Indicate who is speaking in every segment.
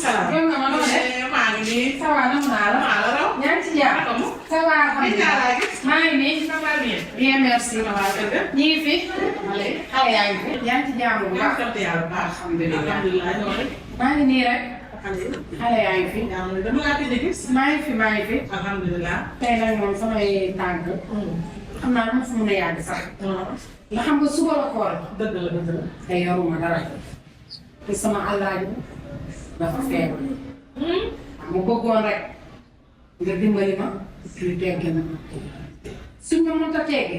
Speaker 1: salaam.
Speaker 2: yow nga ma noo def.
Speaker 1: maa ngi nii.
Speaker 2: ça va nam naa la.
Speaker 1: maa la raw.
Speaker 2: yaa ngi ci jàmm. ça va alhamdulilah. maa ngi nii.
Speaker 1: ça va bien.
Speaker 2: bien merci. ñu ngi fi. xale yaa ngi fi. yaa ngi ci jàmm bu baax.
Speaker 1: sant yàlla bu baax. alhamdulilah.
Speaker 2: maa ngi nii rek. xale yaa ngi fi.
Speaker 1: dama laa gëj a gis.
Speaker 2: maa ngi fi maa ngi fi.
Speaker 1: alhamdulilah.
Speaker 2: tey nag moom samay tànk. xam naa dama fi mun a yàgg sax. nga xam nga suba la koor.
Speaker 1: dëgg la dëgg la.
Speaker 2: te yoruma dara. te sama àllaaji dafa feebar. mu bëggoon rek nga dimbali ma lu tegge ma suñ ma mënta tegge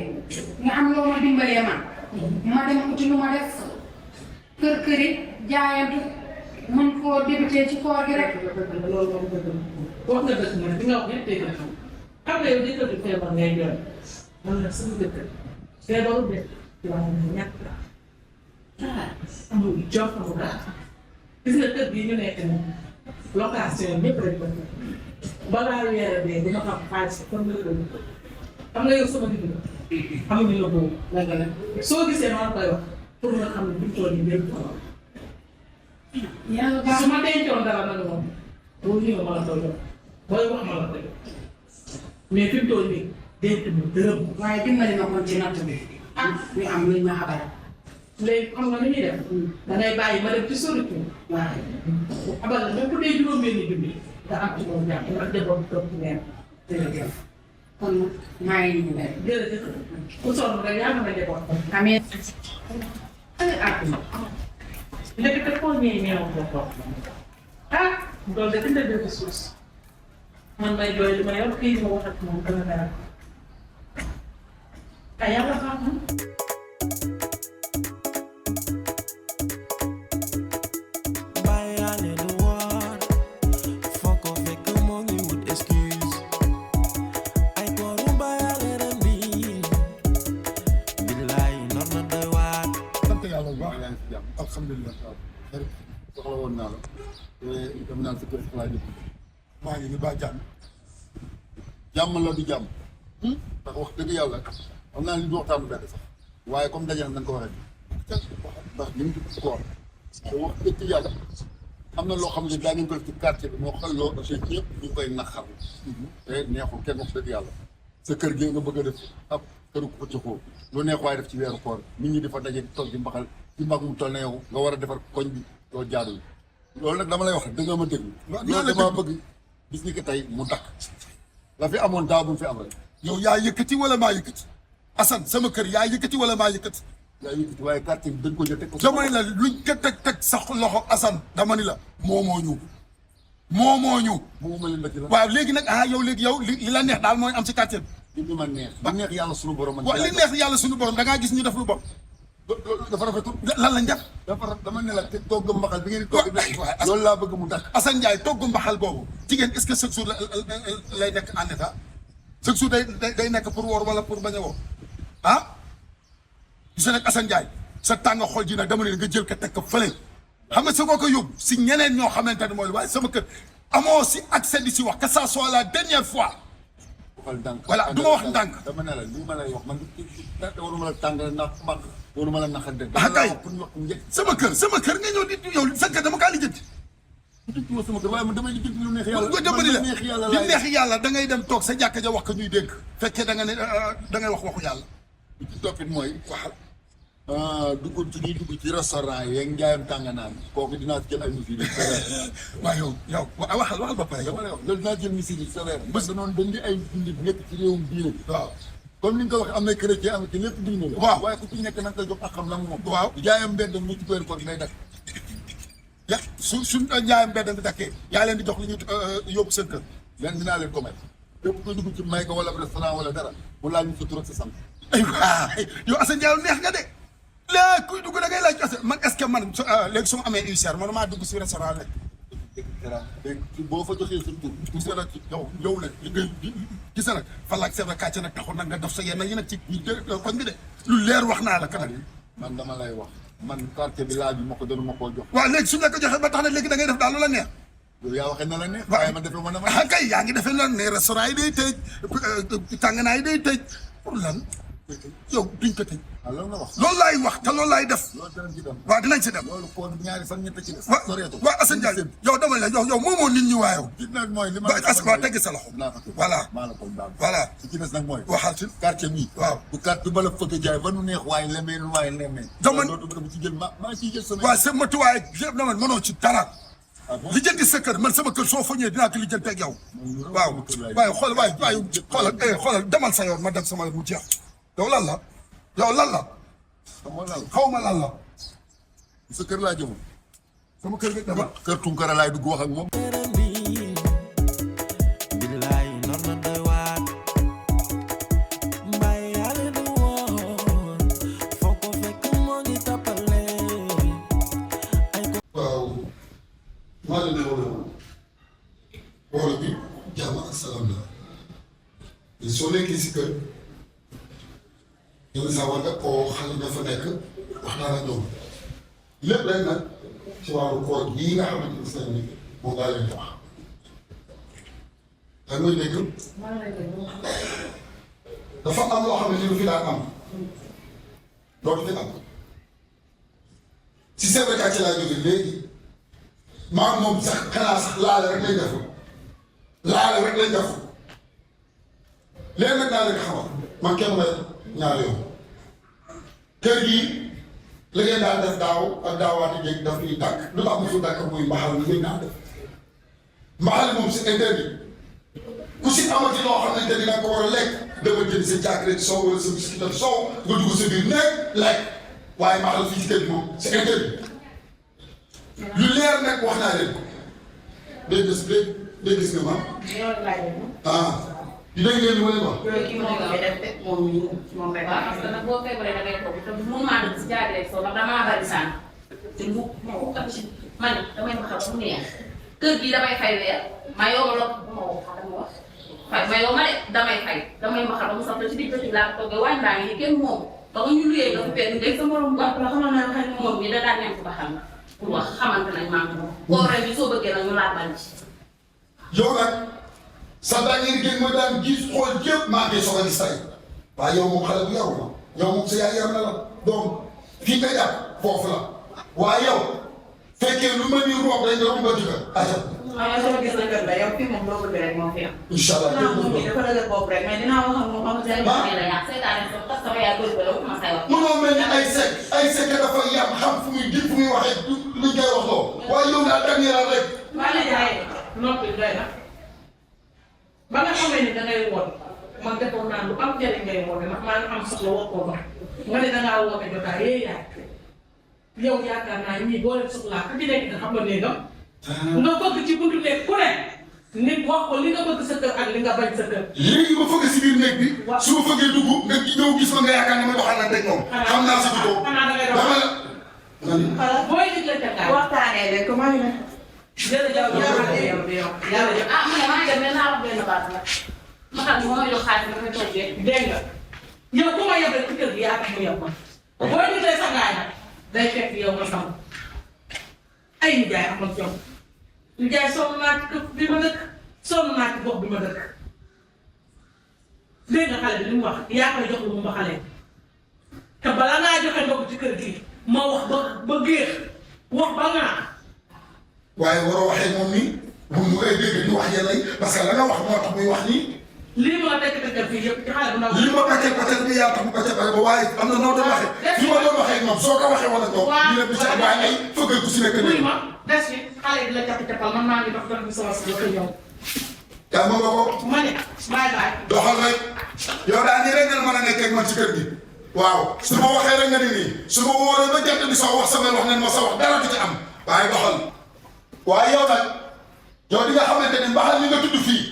Speaker 2: nga am loo ma dimbalee ma dem uti lu ma def kër-këri jaayantu mën koo débuté ci koor gi rek.
Speaker 1: loolu moom dëgg la. wax nga dëgg nag bi nga wax ñëpp dégg na xam nga yow jëkkër bi feebar ngay jooy man nag sama jëkkër feebaru de waaye nag ñàkk la amul jox amul dara gis nga kër gi ñu nekk nii location ñëpp rek ba balaa weer a dee dina xam xaalis comme ni la xam nga yow sama digg la xamuñu la boobu.
Speaker 2: dëgg la
Speaker 1: soo gisee maa koy wax pour nga xam ne fi mu toll nii lépp xamal.
Speaker 2: yàlla baax
Speaker 1: su ma dencoon dara nag moom boo ñëwee ma la koy jox booy wax ma la koy jox mais fi mu toll nii denc bi dërëm.
Speaker 2: waaye dimbali ma kon ci natt bi ñu am luñ ma xabar.
Speaker 1: léegi xam nga ni ñuy def. da ngay bàyyi ma dem ci solution.
Speaker 2: waaw
Speaker 1: abal la même bu dee juróom-benni junni nga am ci moom jàpp ndax defoon toog ci weer.
Speaker 2: jërëjëf kon maa ngi ñu benn.
Speaker 1: jërëjëf ku sonn rek yaa ngi defoon.
Speaker 2: amiin.
Speaker 1: léegi te foo ñëwee ñëwoon ko toog ah loolu de dina def suus man may jooy li ma yor kii ma wax ak moom dana dara ah yàlla baax na.
Speaker 3: alhamdulilah waaw xarit soxla woon naa la te dem naan sa kër si laa jëm maa ngi ni ba jàmm la du jàmm ndax wax dëgg yàlla xam naa li du waxtaan bu bett sax waaye comme daje na dañ ko war a ndax ñu ngi ci koor te wax dëgg yàlla am na loo xam ne daa ngeen ko def ci quartier bi moo xam loo te ñëpp ñu koy naqar te neexul kenn wax dëgg yàlla sa kër gi nga bëgg a def ab këru ko ci xoo lu neex waaye def ci weeru koor nit ñi dafa daje toog di mbaxal ci mag mu toll na yow nga war a defar koñ bi doo jaadul loolu nag dama lay wax da nga ma déglu loolu dama bëgg bis ni ko tey mu dakk la fi amoon daaw bu mu fi am rek
Speaker 4: yow yaa yëkkati wala maa yëkkati Assane sama kër yaa yëkkati wala maa yëkkati
Speaker 3: yaa yëkkati waaye quartier bi dañ ko jël teg ko
Speaker 4: dama ni la luñ ko teg sax loxo Assane dama ni la moomoo ñu
Speaker 3: mu ma leen la ci la
Speaker 4: waaw léegi nag yow léegi yow li la neex daal mooy am ci quartier bi
Speaker 3: li ma neex ba neex yàlla suñu borom man
Speaker 4: waaw li neex yàlla suñu borom da ngaa gis ñu def lu bon
Speaker 3: dafa rafetul
Speaker 4: lan lañ def
Speaker 3: dama ne la te togg mbaxal bi ngeen di togg loolu laa bëgg mu dakk
Speaker 4: Assane Ndiaye togg mbaxal boobu jigéen est-ce que chaque jour lay nekk en état chaque jour day nekk pour woor wala pour bañ a woor gis nag Assane Ndiaye sa tàng xol ji nag dama ne nga jël ko teg ko fële xam nga sa koo ko yóbbu si ñeneen ñoo xamante ne mooy waaye sama kër amoo si accès di si wax que ça soit la dernière fois voilà du ma wax ndànk
Speaker 3: dama ne la li ma lay wax man waruma la tàng ndax mag waruma la naxal de
Speaker 4: kay
Speaker 3: pour ñu wax njëkk
Speaker 4: sama kër nga ñëw di yow sa kër dama kaa lijjanti
Speaker 3: sama kër waaye man damay lijjanti lu neex yàlla
Speaker 4: nga dëbbali la li neex yàlla da ngay dem toog sa jàkka ja wax ko ñuy dégg fekkee da nga ne da ngay wax waxu yàlla
Speaker 3: li ci toppit mooy waxal dugg ci ñuy dugg ci restaurant yi yeeg njaayam tàng naan kooku dinaa jël ay mesures
Speaker 4: waaw yow waxal ba pare
Speaker 3: dama lay wax loolu dinaa jël mesures yi sévère bés danoon dañ di ay nit nekk ci réewum diine bi
Speaker 4: waaw
Speaker 3: comme ni nga ko waxee am na chrétien am ci lépp diine la
Speaker 4: waaw
Speaker 3: waaye ku ci nekk na nga koy jox ak xam la moom
Speaker 4: waaw
Speaker 3: jaayam mbedd mu ci koy koor day dak
Speaker 4: suñ njaayam mbedd mi dakkee yaa leen di jox li ñu yóbbu seen kër
Speaker 3: leen dinaa leen ko may képp koy dugg ci may ko wala restaurant wala dara mu laaj ñu sa tur ak sa sant
Speaker 4: ay waay yow Assane Ndiaye neex nga de léegi kuy dugg da ngay laaj Assane man est-ce que man léegi su ma amee ulcère man maa dugg si restaurant rek
Speaker 3: dégg boo fa joxee sa tur
Speaker 4: gis nga nag yow nag gis nga nag fan laaj seen kàcce nag taxul nag nga def sa yenn yi nag ci koñ bi de lu leer wax naa la kanam
Speaker 3: man dama lay wax man quartier bi laaj bi ma ko doon ma koo jox
Speaker 4: waaw léegi suñu la ko joxee ba tax na léegi da ngay def daal lu la neex
Speaker 3: yow yaa waxee na la neex waaye man defee ma na ma
Speaker 4: kay yaa ngi defee lan ne restaurant yi day tëj tàng naa yi day tëj pour lan yow duñ ko tëj.
Speaker 3: ah loolu nga wax.
Speaker 4: loolu laay wax te loolu laay def.
Speaker 3: loolu danañ ci dem.
Speaker 4: waaw dinañ si dem.
Speaker 3: loolu kon ñaari fan ñett ci des.
Speaker 4: waaw waaw Assane Ndiaye yow dama la yow moomoo nit ñi waayow.
Speaker 3: ci nag mooy li ma
Speaker 4: ba as waa tegg sa loxo. voilà
Speaker 3: maa la ko daal.
Speaker 4: voilà
Speaker 3: ci ci des nag mooy.
Speaker 4: waxal ci
Speaker 3: quartier bii.
Speaker 4: waaw
Speaker 3: bu quartier ba la fëgg jaay ba nu neex waaye lemee nu waaye lemee.
Speaker 4: dama
Speaker 3: dama ci jël maa ciy jël sama.
Speaker 4: waaw sa matuwaay yëpp dama mënoo ci dara.
Speaker 3: ah bon
Speaker 4: li jëndi sa kër man sama kër soo fa ñëwee dinaa ko li jënteeg yow. waaw waaye xoolal demal sa yoon ma dem sama mu jeex. yow lan la xaw ma lan la.
Speaker 3: sa kër laa jëm.
Speaker 4: sama kër gi dama.
Speaker 3: kër Tunkara laay dugg wax ak moom.
Speaker 4: waaw maa ngi leen di wóor bi jàmm ak salaam la soo nekkee si kër yow sax war nga koo xale dafa nekk wax naa la ñoom lépp rek nag ci wàllu koor yii nga xamante ni seen ni moom laa leen di wax da ngay dégg dafa am loo xam ne lu fi daan am dootu fi am si seen ci laa jóge léegi maa moom sax xanaa sax laale rek lañ def léegi nag naa leen xamal man kenn may ñaari yoon kër gii la ngeen daan def daaw ak daawaati jéeg daf ñuy dàkk lu tax mu fi dàkk muy mbaxal li ngeen daan def mbaxal moom c'est interdit ku si amati loo xamante ni da nga ko war a lekk dama jënd sa jàkkare soow wala sa biscuit ak soow nga dugg sa biir nekk lekk waaye mbaxal fii ci kër gi moom c'est interdit lu leer nag wax naa leen ko day gis nga ma ah di dégg ngeen li ma leen wax.
Speaker 2: kii moom la def de moom rek waaw parce que nag boo feebaree da ngay toog te mënumaa dugg si jaay rek soo ndax damaa bari sànq te mu man damay waxal ba mu neex kër gi damay fay weer ma yow ma lott bu ma woo dama wax fay ma yow ma de damay fay damay waxal ba mu sax ci digg bëccëg laa ko toggee waaye ndaa ngi nii kenn moom ba nga ñu luyee nga fi benn ndey sa morom wax la xamal naa xëy na moom mi da daan nekk ba xam pour wax xamante nañ maa ngi moom. koo rek bi soo bëggee nag ñu laa bañ ci.
Speaker 4: yow nag sa dangeen génn ma daan gis xool yëpp maa ngi soog a gis tey waaye yow moom xale bu yaru la yow moom sa yaay yar na la donc fii nga jàpp foofu la waaye yow fekkee lu ma nii roog rek nga romb a jëkkër ajab.
Speaker 1: waaw yow sama gis na kër la yow fii moom loo bëgg rek moo fi am.
Speaker 4: incha allah
Speaker 1: dinaa moom kii dafa dëgër bopp rek mais dinaa wax ak moom xam nga la yaa seetaan sa tas sama yaa bëri ba la ma say wax.
Speaker 4: mënoo mel ni ay sec dafa yam xam fu muy di fu muy waxee luñ koy wax loo waaye yow daal dangeen rek.
Speaker 1: maa ngi jaay noppi doy na ba nga xamee ni dangay woon man defoon naa lu am njëriñ ngay woote ndax maa ngi am soxla woo koo ba nga ne dangaa woote jotaay yee yaay yow yaakaar naa ñii boo leen soxlaa ku ci nekk nga xam nga néegam nga bëgg ci buntu nekk ku ne nit wax ko li nga bëgg sa kër ak li nga bañ sa kër.
Speaker 4: léegi ma fëgg si biir néeg bi. su ma fëggee dugg nga ñëw gis ma nga yaakaar ne ma doxalante ak moom. xam naa si dugub
Speaker 1: xanaa dangay
Speaker 4: dama la.
Speaker 1: xanaa booy digle tàggaay.
Speaker 2: waxtaanee rek maa ngi leen.
Speaker 1: jërëjëf jërëjëf
Speaker 2: ah man maa ngi dem naa wax benn baat nag ma xam ne moo yor xaalis dafay toggee.
Speaker 1: dégg nga yow ku ma yeb rek ci kër gi yaa tax mu yeb ma booy diglee sa ngaay nag day fekk yow nga xam ay nijaay am ak jom nijaay sonn naa ci kër bi ma dëkk sonn naa ci gox bi ma dëkk dégg nga xale bi li mu wax yaa koy jox lu mu baxalee te bala ngaa joxe ndogu ci kër gi ma wax ba géex wax ba ngaa
Speaker 4: waaye waroo waxee moom nii bu mu ay dégg di wax yàlla yi parce que la nga wax moo tax muy wax nii.
Speaker 1: lii ma la tekk fii yëpp ci xale bu ndaw
Speaker 4: li ma pàcceel pàcceel bi yaa tax mu pàcceel pàcceel ba waaye am na noo doon waxee. fi ma doon waxee moom soo ko waxee wala ñoom.
Speaker 1: waaw
Speaker 4: ñu ne bi ci am waaye ay fëggal ku si nekk
Speaker 1: nii ma des fi xale yi di la cappi-cappal man maa ngi dox dox bi sama si dafa ñëw.
Speaker 4: yaa ma nga ko.
Speaker 1: ma ne bye bye.
Speaker 4: doxal rek yow daal nii rek nga mën a nekk ak man ci kër gi. waaw su ma waxee rek nga ni nii su ma wóoree ba jant bi soo wax samay wax ne ma sa wax dara du ci am waaye doxal waaye yow nag yow di nga xamante ni mbaxal li nga tudd fii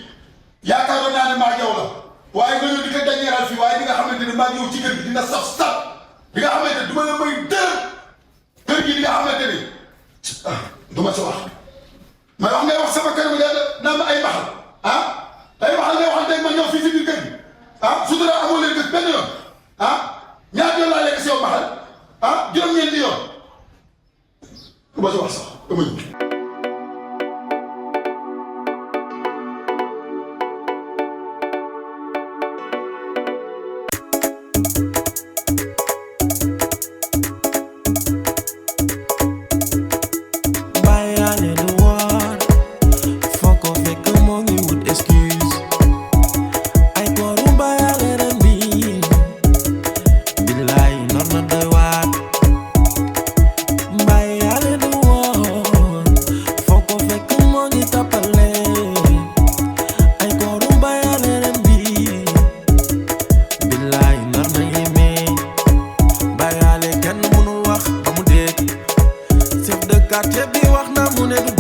Speaker 4: yaakaaroon naa ne maa yow la waaye nga ñëw di ko dañeeral fii waaye di nga xamante ni maa ñëw ci kër gi dina saf saf di nga xamante ni du ma la may dër kër gi di nga xamante ni ah du ma ci wax may wax ngay wax sama kër bi naa ma ay mbaxal ah ay mbaxal ngay waxante ma ñëw fii si biir kër gi ah sutura amoo leen gis benn yoon ah ñaata yoon laa lekk si yow mbaxal ah juróom-ñeenti yoon du ma ci wax sax dama ñëw
Speaker 5: thank you quartier bi wax na mu ne du